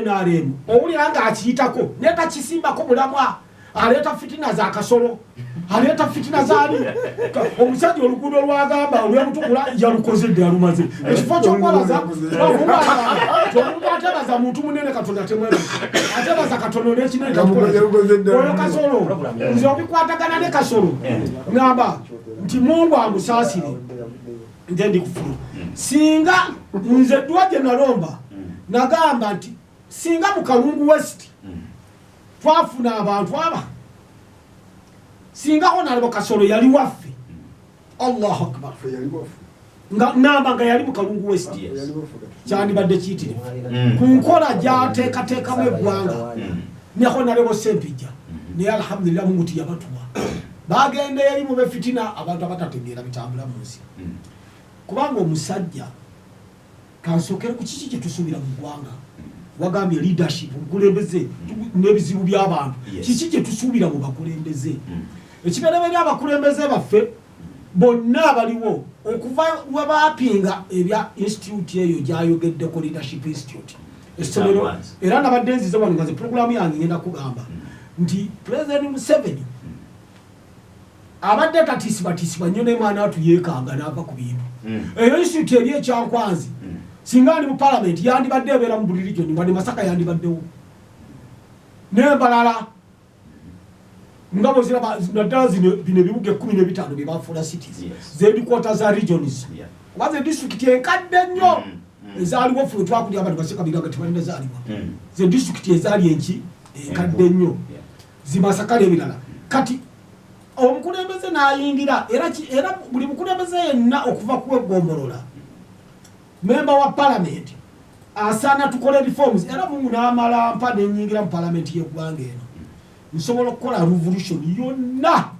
NRM owulira nga akiyitako naye takisimbako mulamwa, aleeta fitina za Kasolo, aleeta fitina zaani. Omusajja oluguudo lwagamba olwemutukula yalukoze dde, yalumaze. Ekifo kyokwebaza, omuntu atebaza muntu munene, Katonda temwebaza, atebaza katono nekinene takikola. Oyo Kasolo, nze obikwatagana ne Kasolo, ŋamba nti Mungu amusaasire. Nze ndi kufulu, singa nze dduwa gye nalomba, nagamba nti singa mu Kalungu West twafuna abantu aba, singa Honorable Kasolo yali waffe, Allahu akbar, nga namba nga yali mu Kalungu West, kyandibadde kiyitirivu ku nkola gyateekateekamu eggwanga ne Honorable Sempijja. Naye alhamdulillah, Mungu tiyabatuwa, bagenda eri mu befitina, abantu abatategeera bitambula mu nsi. Kubanga omusajja, kansokere ku kiki kyetusuubira mu ggwanga. Wagambye leadership, obukulembeze n'ebizibu by'abantu. Kiki kyetusuubira mu bakulembeze? Ekibereberye, abakulembeze baffe bonna abaliwo okuva we bapinga ebya institute eyo gyayogeddeko, Leadership Institute, essomero. Ekyankwanzi. Era nabadde nzize wano nga ze puroguramu yange ngenda kugamba nti President Museveni abadde tatiisibwatiisibwa nnyo, ne mwana watu yeekanga n'ava ku bintu. Eyo institute eri ekyankwanzi, singa ndi mu palamenti, yandibadde ebeera mu buli region, wadde Masaka yandibaddewo n'embalala nga bwoziraba, naddala zino bino ebibuga 15 bye bafuula cities, z'headquarter za regions, kuba ze disitulikiti enkadde ennyo ezaaliwo ffe twakulya, abantu basekabira nga tebalina zaalibwa, ze disitulikiti ezaali enki enkadde ennyo, zimasaka n'ebirala. Kati omukulembeze n'ayingira era era buli mukulembeze yenna okuva ku weggombolola, memba wa palamenti, asaana tukole reforms. Era Mungu n'amala mpa nenyingira mu palamenti y'eggwanga eno, nsobola okukola revolution yonna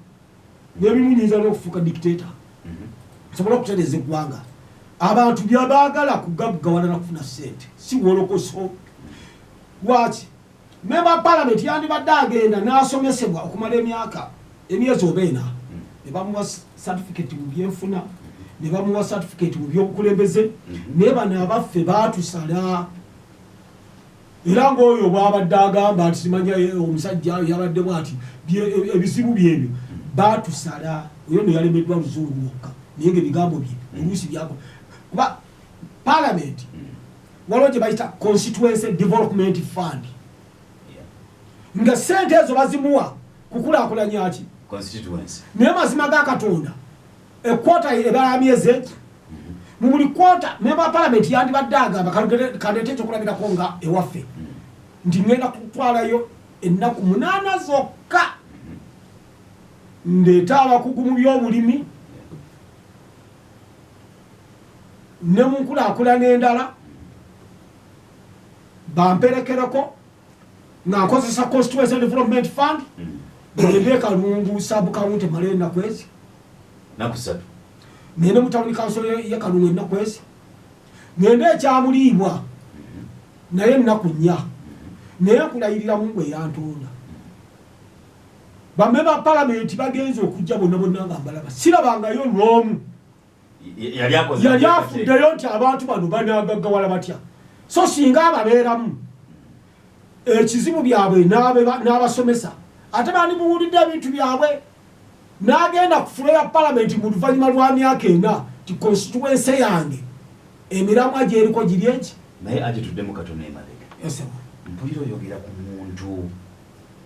n'ebimu, nyinza n'okufuuka dictator, nsobola okutereeza eggwanga. Abantu byabaagala kugaggawala na kufuna ssente, si wolokoso. Lwaki memba wa palamenti yandibadde agenda n'asomesebwa okumala emyaka, emyezi oba ena, ne bamuwa certificate mu byenfuna, ne bamuwa certificate mu byobukulembeze? Naye bano abaffe baatusala. Era ngaoyo bwabadde agamba nti simanya omusajja yabadde bwati, ebizibu byebyo baatusala. Oyo no yalemeddwa luzungu lwokka, naye nga ebigambo bye oluusi byako, kuba palamenti waliwo gye bayita Constituency Development Fund, nga sente ezo bazimuwa kukulaakulanya ki? Constituency. Naye mazima ga Katonda, e quarter ebala myezi egi, mu buli quarter memba wa palamenti yandibadde agamba, kandeete ekyokulabirako nga ewaffe, nti ngenda kutwalayo ennaku 8 zokka, ndeete abakugu mu byobulimi ne mu nkulaakulana endala, bamperekereko nga nkozesa Constituency Development Fund, ngende Kalungu sub county male ennaku ezi. Naku 3. Ngende mu town council ye Kalungu ennaku ezi, ngende ekyamuliibwa naye ennaku 4. Naye nkulayirira Mungu eyantonda, bamemba ba palamenti bagenza okujja bonna bonna nga mbalaba, sirabangayo n'omu yali akoze yali afuddeyo nti abantu bano banagaggawala batya. So singa ababeeramu ekizibu byabwe n'abasomesa, ate bandimuwulidde ebintu byabwe, n'agenda ku floor ya palamenti mu luvannyuma lwa myaka 4 ti constituency yange emiramwa gyeriko giri eki. Naye agituddemu katono emabega. Yes, mpulira oyogera ku muntu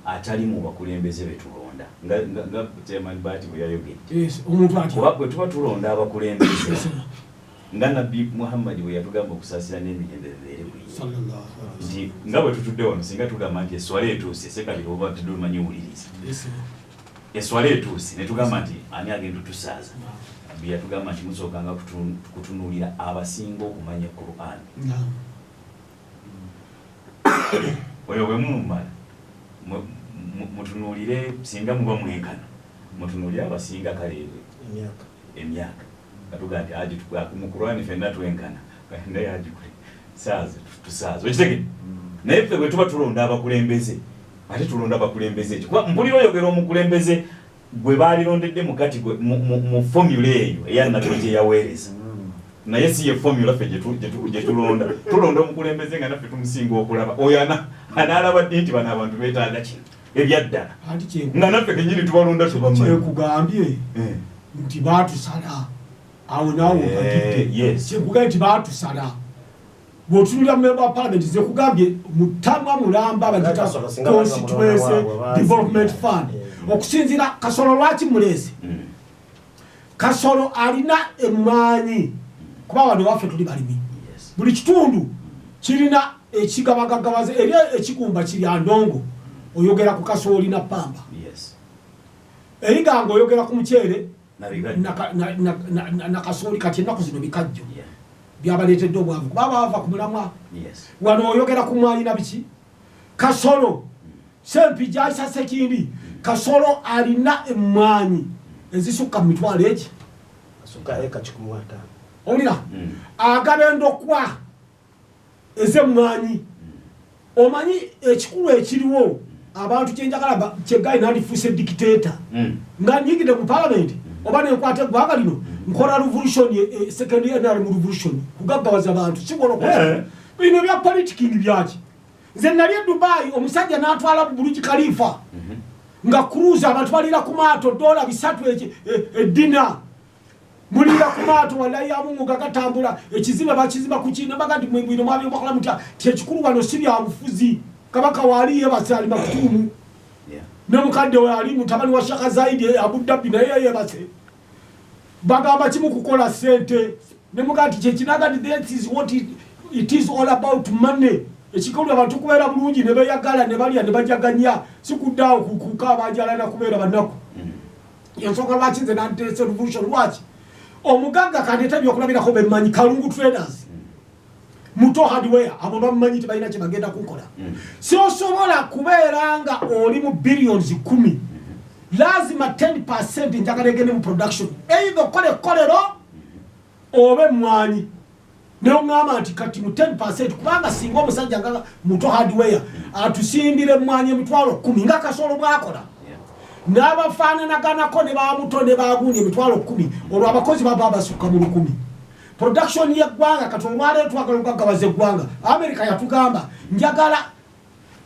atali mu bakulembeze betulonda, nga chairman Bati bwe yayogedde. Yes, omuntu atya? Kuba bwe tuba tulonda abakulembeze, nga Nabbi Muhammadi bwe yatugamba, okusaasira n'emirembe bibeere ku ye, Sallallahu alaihi nti nga bwe tutudde wano, singa tugamba nti eswala etuuse, sekabira oba tetumanyi wuliriza, wasallam. Eswala etuuse ne tugamba nti ani agenda otusaaza, Nabbi yatugamba nti musookanga kutunuulira abasinga okumanya Quran. Oyo bwe mumumala, mutunuulire, singa muba mwenkana, mutunuulire abasinga kale emyaka. Emyaka. Nga tugaa nti aji mu Qur'an fenna twenkana, naye agikule saaza tusaaza, okitegedde? Naye ffe bwe tuba tulonda abakulembeze, ate tulonda abakulembeze ki? Kuba mpulira oyogera omukulembeze gwe baalirondedde mukati mu formula eyo eya Nabbi gye yaweereza. Naye si ye formula ffe gye tulonda. Tulonda omukulembeze nga naffe tumusinga okulaba. Oyo anaalaba ddi nti bano abantu beetaaga kino ebyaddala, nga naffe kenyini tubalonda tubamanyi. Kyekugambye nti baatusala awo naawe opagidde. Kyekugambye nti baatusala. Bw'otunulira member wa parliament, ze kugambye mutamwa mulamba bagita constituency development fund. Okusinziira Kasolo lwaki muleese Kasolo alina emmwanyi, kuba wano waffe tuli balimi. Buli kitundu kirina ekigabagaggawaza eri ekigumba kiri andongo, oyogera ku kasooli na pamba. Eriganga oyogera ku muceere na kasooli. Kati ennaku zino bikajjo byabaleetedde obwavu kuba baava ku mulamwa. Wano oyogera ku mwanyi na biki. Kasolo Sempijja ayisa Sekindi, Kasolo alina emmwanyi ezisukka mu mitwalo egi, owulira? Agaba endokwa ez'emmwanyi. Omanyi ekikulu ekiriwo, abantu kyenjagala kyegayi nandifuuse dictator nga nyingidde mu parliament oba nenkwata eggwanga lino, nkola revolution, second NRM revolution, kugaggawaza bantu, sigolokosa. Bino ebya politicking byaki? Nze nali e Dubai, omusajja n'atwala Burj Khalifa nga cruise, abantu balira ku maato $300 eddina, mulira ku maato, wallahi yamungu nga gatambula. Ekizimbe bakizimba ku kina, baga nti mwebwino mwabyobakola mutya? Ti ekikulu wano si bya bufuzi. Kabaka waali yebase ali Makutuumu ne mukadde we ali mutabani wa Shaka Zaidi Abu Dhabi, naye yebase. Bagamba kimu, kukola sente. Nemugaa nti kyekinaga nti that is what it is all about, money. Ekikulu abantu kubeera bulungi ne beyagala ne balya ne bajaganya, si kuddaawo kukaabajala kubeera banaku. Ensonga lwaki nze nanteese revolution, lwaki omugagga kandeeta ebyokulabirako bemmanyi, Kalungu Traders, Muto Hardware, abo bammanyi, tebalina kye bagenda kunkola. Siosobola kubeera nga oli mu billions 10, lazima 10% njagala egende mu production, either okukola ekkolero oba emmwanyi. Neoŋŋamba nti kati mu 10%, kubanga singa omusajja nga Muto Hardware atusimbira emmwanyi 100,000 nga Kasolo bwakola n'abafaananaganako ne bamuto ne bagundi 100,000, olwo abakozi baba basukka mu 1,000, production y'eggwanga. Kati olwaleero twagala okugaggawaza eggwanga. America yatugamba, njagala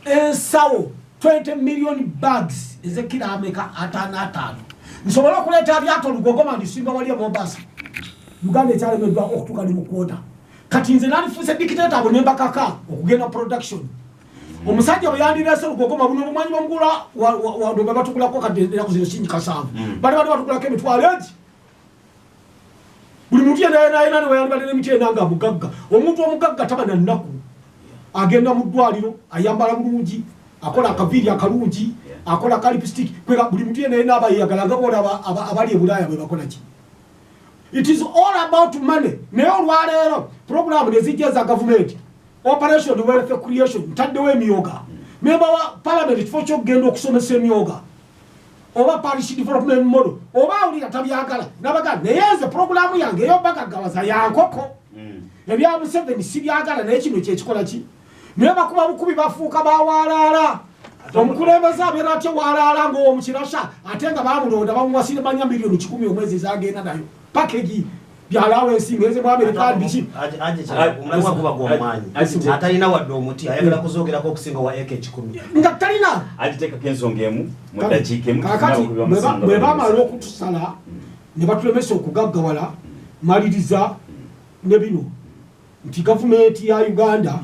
ensawo 20 million bags ezekiro ameka 55, nsobole okuleeta abyato olugogoma ndisimba wali e Mombasa. Uganda ekyalemeddwa okutuuka ne mu kwota. Kati nze nalifuuse dictator, abo ne mbakaka okugenda production. Omusajja bwe yandireese olugogoma buno, obumwanyi bamugula bwe batugulako kati ennaku zino singi 70. Bali bali batugulako emitwalo egi. Buli muntu yenayena neweyandibadde nemiti ena nga mugagga. Omuntu omugagga taba na nnaku, agenda mu ddwaliro, ayambala bulungi, akola akaviiri akalungi, akola ka lipstick. Kwega buli muntu yenayena aba yeyagala nga bona abali e Bulaaya bwe bakola ki. It is all about money. Naye olwaleero programu nezijja eza gavumenti, operation wealth creation, ntaddewo emyoga. Memba wa parliament kifo kyokugenda okusomesa emyoga oba parish development model, oba awulira tabyagala, nabaga naye nze programu yange eyobagaggawaza yankoko. Ebya Museveni sibyagala, naye kino kyekikola ki? Naye bakuba bukubi, bafuuka bawalaala. Omukulembeze abeera atya walaala ngaowomukirasha, ate nga bamulonda bamuwasire manya miliyoni 100 omwezi ezagenda nayo package byalawo ensinga eze mu Amerika biki? Omulamwa guba gw'omwanyi, atalina wadde omuti ayagala kuzoogerako okusinga wa eka 100. Nga talina. Agiteekako ensonga emu mu ddakiika emu. Kakati bwe bamala okutusala ne batulemesa okugaggawala, maliriza ne bino nti gavumenti ya Uganda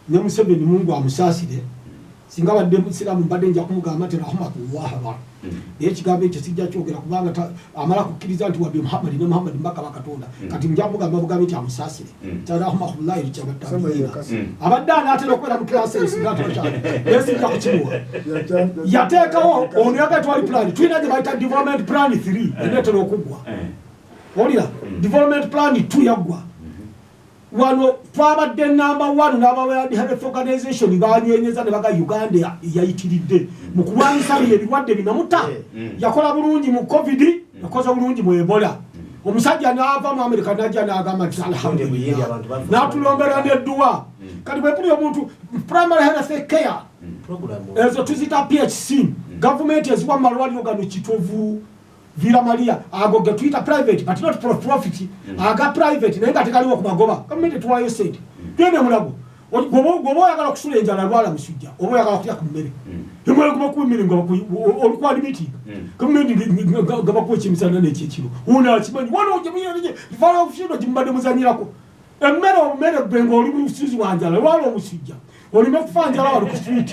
ne Museveni, Mungu amusaasire, singa badde musiraamu mbadde nja kumugamba nti rahmatullah ba, naye ekigambo ekyo sijja kyogera kubanga amala kukkiriza nti wadde Muhammadi ne Muhammadi mbaka bakatonda. Kati nja kumugamba bugambe nti amusaasire, rahmatullahi likyabadde abadde anaatera okubeera mu class esinga, naye sijja kukimuwa. Yateekawo ono yaga twali plan, tulina gye bayita development plan 3 eneetera okuggwa. Owulira, development plan 2 yaggwa. Wano twabadde number one n'aba World Health Organization banyenyeza ne baga Uganda yayitiridde mu kulwanyisa bino ebirwadde binamuta. Yakola bulungi mu COVID, yakoze bulungi mu Ebola. Omusajja n'ava mu America najja n'agamba nti alhamdulillah, n'atulombera nedduwa. Kati bwepuli omuntu primary health care ezo tuzita PHC, gavumenti eziwa mu malwaliro gano, Kitovu. Villa Maria, ago ge tuyita private but not for profit, aga private naye nga tekaliwo ku magoba, gavumenti etuwaayo sente. Genda Mulago, gwoba oyagala okusula enjala, lwala musujja, oba oyagala kulya ku mmere, emwala gubakuwa emmere nga olukwali meeting, gavumenti nga bakuwa ekyemisana n'ekyekiro. Ono akimanyi wano falo gimubadde muzanyirako emmere, obumere. Gwe ng'oli musizi wa njala, lwala omusujja olime kufa njala wali ku street,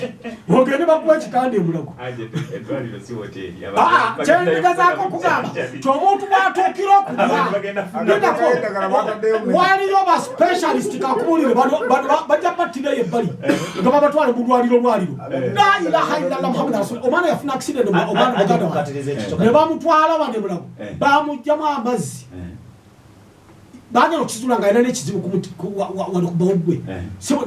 ogende bakuwa ekitanda Emulago. Eddwaliro si hoteri. Ah, kyengezaako okugamba ti omuntu bw'atuukira okulya, lindako, waliyo ba specialist. Kakubulire, bajja battirayo ebbali nga babatwale mu lwaliro lwaliro. La ilaha illallah Muhammad rasul. Omwana yafuna accident, omwana muganda wange, ne bamutwala wano Emulago, bamugjamu amazzi, bagenda okukizula nga alina n'ekizibu wano ku mawuggwe.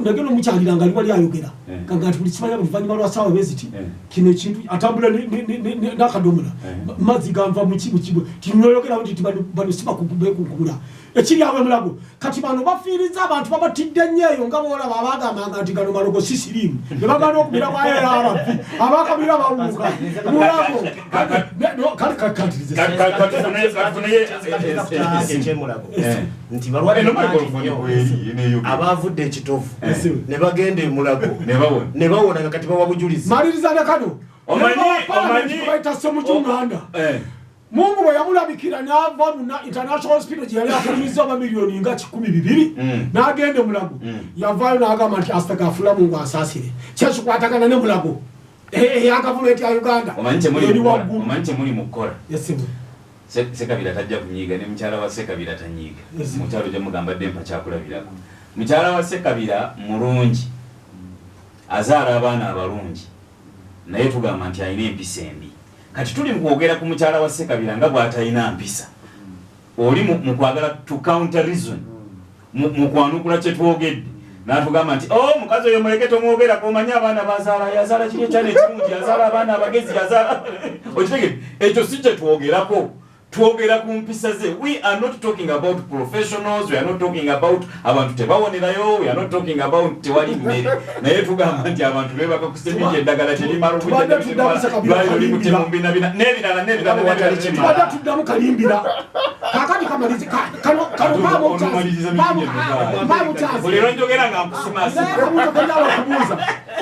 Nagenda omukyalira nga ali wali ayogera, kaga nti buli kimanya buli luvannyuma lwa saawa beziti, kino ekintu atambula n'akadomola, mazzi ganva mukibwe tinoyogerawo nti bano si bakubekunkumula ekiri awo Emulago. Kati bano bafiiriza abantu, babatidde nnyo eyo, nga boolaba abagambanga nti gano malogo si siriimu, ne bagana okumira kwa ARV, abakamira bawuuka Mulago. Kale kakatirize. Ekyemulago nti balwadde bangi nnyo abavudde Ekitovu ne bagenda Emulago ne bawona, nga kati bawa bujulizi. Maliriza ne kano. Baita Semujunganda. Mungu bwe yamulabikira n'ava mu International Hospital gye yali afulumiza oba miliyoni nga 200, n'agenda Emulago. Yavaayo n'agamba nti astagafula, Mungu ansaasire. Kyekikwatagana ne Mulago eya gavumenti ya Uganda. Omanyi kyemuli eri mu kukola? Waggulu. Omanyi kyemuli mu kukola? Yes, sir. Sekabira tajja kunyiiga, ne mukyala wa Sekabira tanyiiga. Yes. Mukyalo gyemugamba dde mpa kyakulabirako, mukyala wa Sekabira mulungi, azaala abaana abalungi, naye tugamba nti alina empisa embi. Kati tuli mu kwogera ku mukyala wa Sekabira nga bw'atalina mpisa. Oli mu kwagala to counter reason, mu kwanukula kye twogedde, n'atugamba nti o mukazi oyo muleke, tomwogerako, omanyi abaana bazaala, yazaala kiri ekyana ekirungi, yazaala abaana abagezi, yazaala. Okitegedde? Ekyo si kye twogerako. Twogera ku mpisa ze. We are not talking about professionals, we are not talking about abantu tebawonerayo, we are not talking about tewali mmere, naye tugamba nti abantu bebaka ku seminti, eddagala terimala. Tubadde tuddamu Sekabira. Obujjanjabi likutemubinabina n'ebirala n'ebirala Watali n'ebirala. kimala. Tubadde tuddamu kalimbira. Kakati kamalize kano Onomaliriza mirundi emeka? mpamukyazi. Buli lwenjogera nga nkusimasi. Naye kabuuzo kenjala okubuuza,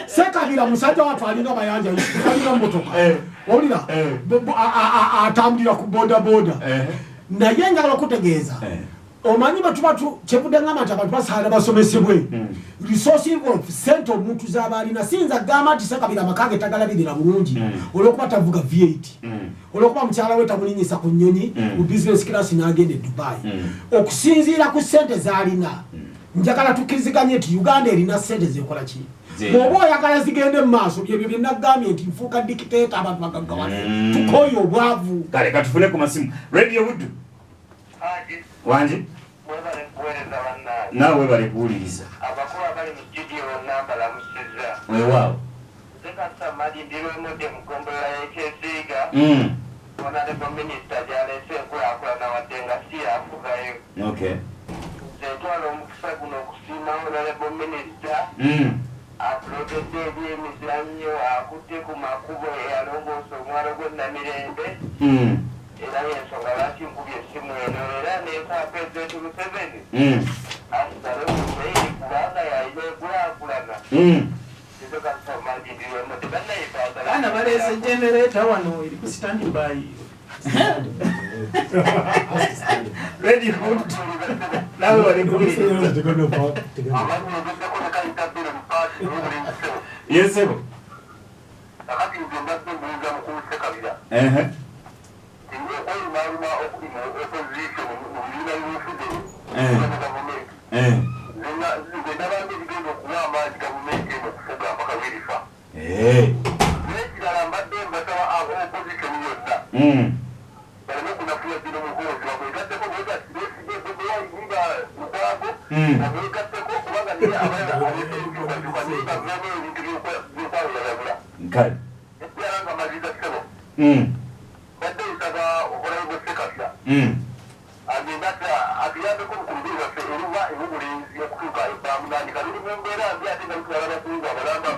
Sekabira musajja wattu alinga mayanja, alina motoka, owulira, atambulira ku boda boda, naye njagala okutegeeza, omanyi bwetuba kyevudde ngamba nti abantu basaana basomesebwe resource involve sente omuntu zaba alina. Siyinza kugamba nti Sekabira amaka ge tagalabirira bulungi olwokuba tavuga V8, olwokuba mukyala we tamulinyisa ku nnyonyi mu business class n'agenda e Dubai. Okusinziira ku sente z'alina, njagala tukkiriziganye nti Uganda erina sente zekola ki? Bw'oba oyagala zigende mu maaso, byebyo bye nagambye nti nfuuka dictator, abantu bagaggawale, tukooye obwavu. Kale katufune ku masimu. Radio Buddu. Haji, Wangi. Mwebale kuweereza bannange. Naawe webale kuwuliriza. Abakulu abali mu studio bonna mbalamusizza. Weewaawo. Nze Kasamali, ndi Lwemodde mu ggombolola y'Ekyesiiga. Honorable Minister gy'aleese enkulaakulana, wadde nga si yafugayo. Nze ntwala omukisa guno okusiima Honorable Minister. Atulotedde ebyemizannyo, akutte ku makubo, eyalongoosa omwalo gw'e Namirembe. Era y'ensonga lwaki nkubye essimu eno, era neesaba Pulezidenti Museveni asale Hussein kubanga yalina enkulaakulana. Nze Kasamali, ndi Lwemodde bannaye. Baana baleese generator wano, eri ku standby. Radio Buddu, naawe webale kuwuliriza. Amanyi ogeddeko ne kayita bbiri mu paati n'obulingisebo. Yes, ssebo. Kakati nze mbadde mbuuza mukulu Sekabira, singa okwerumaaluma okuli mu opposition mu bibiina by'obufuzi ne gavumenti, nze ndabanga ebigenda okuwa amaanyi gavumenti eno okufuga mpaka lwerifa. N'ekirala, mbadde mbasaba aba opposition yonna baleme kunafuya bino Muhoozi, bamwegatteko bwegatti, besigye, Bobi Wine nga Lukwago, bamwegatteko kubanga naye abalala aleeta enkyukakyuka, naye baveemu ebintu by'okwawulayawula. Ekirala nga maliza ssebo, badde nsaba Honorable Sekabira agenda atuyambeko ku lubiri lwaffe eruva ew'obulenzi okutuuka eBamunaanika, luli mu mbeera mbi ate nga lutwala abakungu abalamba.